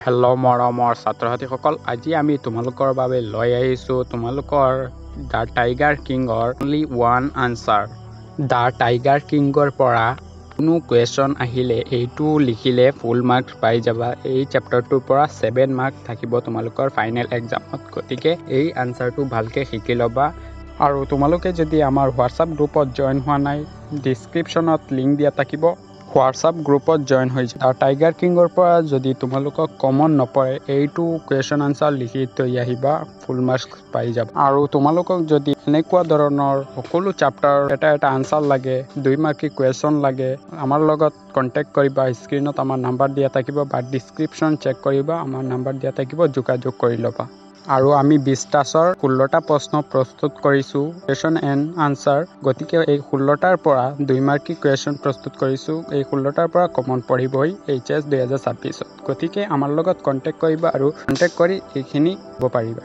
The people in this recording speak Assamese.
হেল্ল' মৰমৰ ছাত্ৰ ছাত্ৰীসকল, আজি আমি তোমালোকৰ বাবে লৈ আহিছোঁ তোমালোকৰ the tiger কিঙৰ only one answer. The tiger কিঙৰ পৰা কোনো কুৱেশ্যন আহিলে এইটো লিখিলে ফুল মাৰ্কছ পাই যাবা। এই চেপ্টাৰটোৰ পৰা 7 মাৰ্ক থাকিব তোমালোকৰ ফাইনেল এক্সামত, গতিকে এই আনচাৰটো ভালকৈ শিকি ল'বা। আৰু তোমালোকে যদি আমাৰ হোৱাটছআপ গ্ৰুপত জইন হোৱা নাই, ডিছক্ৰিপশ্যনত লিংক দিয়া থাকিব, হোৱাটছআপ গ্ৰুপত জইন হৈ যাবা। টাইগাৰ কিঙৰ পৰা যদি তোমালোকক কমন নপৰে, এইটো কুৱেশ্যন আনচাৰ লিখি থৈ আহিবা, ফুল মাৰ্কছ পাই যাবা। আৰু তোমালোকক যদি এনেকুৱা ধৰণৰ সকলো চেপ্টাৰ এটা এটা আনচাৰ লাগে, 2 মাৰ্কি কুৱেশ্যন লাগে, আমাৰ লগত কণ্টেক্ট কৰিবা। স্ক্ৰীণত আমাৰ নাম্বাৰ দিয়া থাকিব বা ডিছক্ৰিপশ্যন চেক কৰিবা, আমাৰ নাম্বাৰ দিয়া থাকিব, যোগাযোগ কৰি ল'বা। আৰু আমি বিষ্টাছৰ 16টা প্ৰশ্ন প্ৰস্তুত কৰিছোঁ কুৱেশ্যন এণ্ড আনচাৰ, গতিকে এই 16টাৰ পৰা 2 মাৰ্কি কুৱেশ্যন প্ৰস্তুত কৰিছোঁ। এই 16টাৰ পৰা কমন পঢ়িবই এইচ এছ 2026ত, গতিকে আমাৰ লগত কণ্টেক্ট কৰিবা আৰু কণ্টেক্ট কৰি এইখিনি হ'ব পাৰিবা।